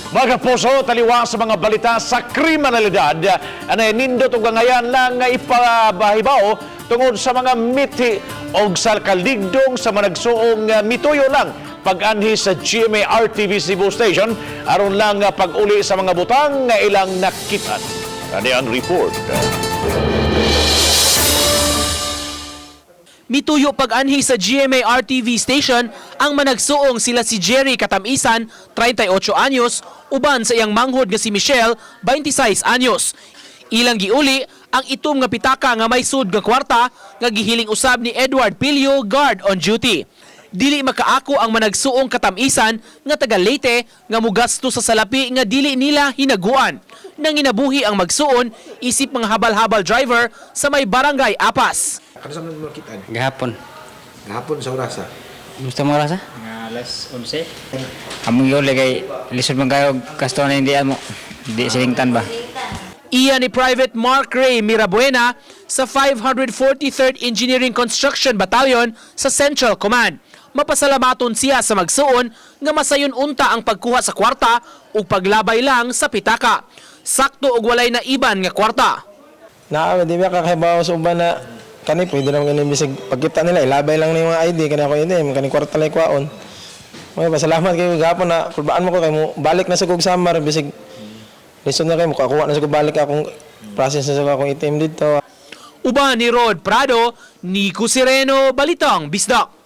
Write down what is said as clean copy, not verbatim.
Mga kapuso, taliwa sa mga balita sa kriminalidad, anay nindot og ngayan lang nga ipabahibaw tungod sa mga miti og sa kaligdong sa managsuong mituyo lang pag-anhi sa GMA RTV Cebu Station aron lang pag-uli sa mga butang nga ilang nakitan. Kani ang report. Mituyo pag-anhi sa GMA RTV station ang managsuong sila si Jerry Katamisan, 38 anyos, uban sa iyang manghod nga si Michelle, 26 anyos. Ilang giuli ang itom nga pitaka nga may sud nga kwarta nga gihiling usab ni Edward Pilio, guard on duty. Dili makaako ang managsuong Katamisan nga taga Leyte nga mugasto sa salapi nga dili nila hinaguan. Nanginabuhi ang magsuon isip mga habal-habal driver sa may Barangay Apas. Kano sa man makitaan? Gahapon. Gahapon sa orasa. Gusto mo rasa? Mga alas 11. Among yun kay lisod man kayo gasto na hindi mo. Di silingtan ba? Iya ni Private Mark Ray Mirabuena sa 543rd Engineering Construction Battalion sa Central Command. Mapasalamaton siya sa magsuon nga masayon unta ang pagkuha sa kwarta ug paglabay lang sa pitaka. Sakto og walay na iban nga kwarta. Naa, di ba kakahibaw sa uban na kani pwede naman kani bisag pagkita nila ilabay lang ni mga ID kani ako ID kani kwarta lang kwaon. Mga pasalamat kayo gahapon na kulbaan mo ko kay mo balik na sa kog Samar, bisag lisod na kayo mukakuha na sa kog balik akong process na sa akong ATM dito. Uban ni Rod Prado, Nico Sireno, Balitang Bisdak.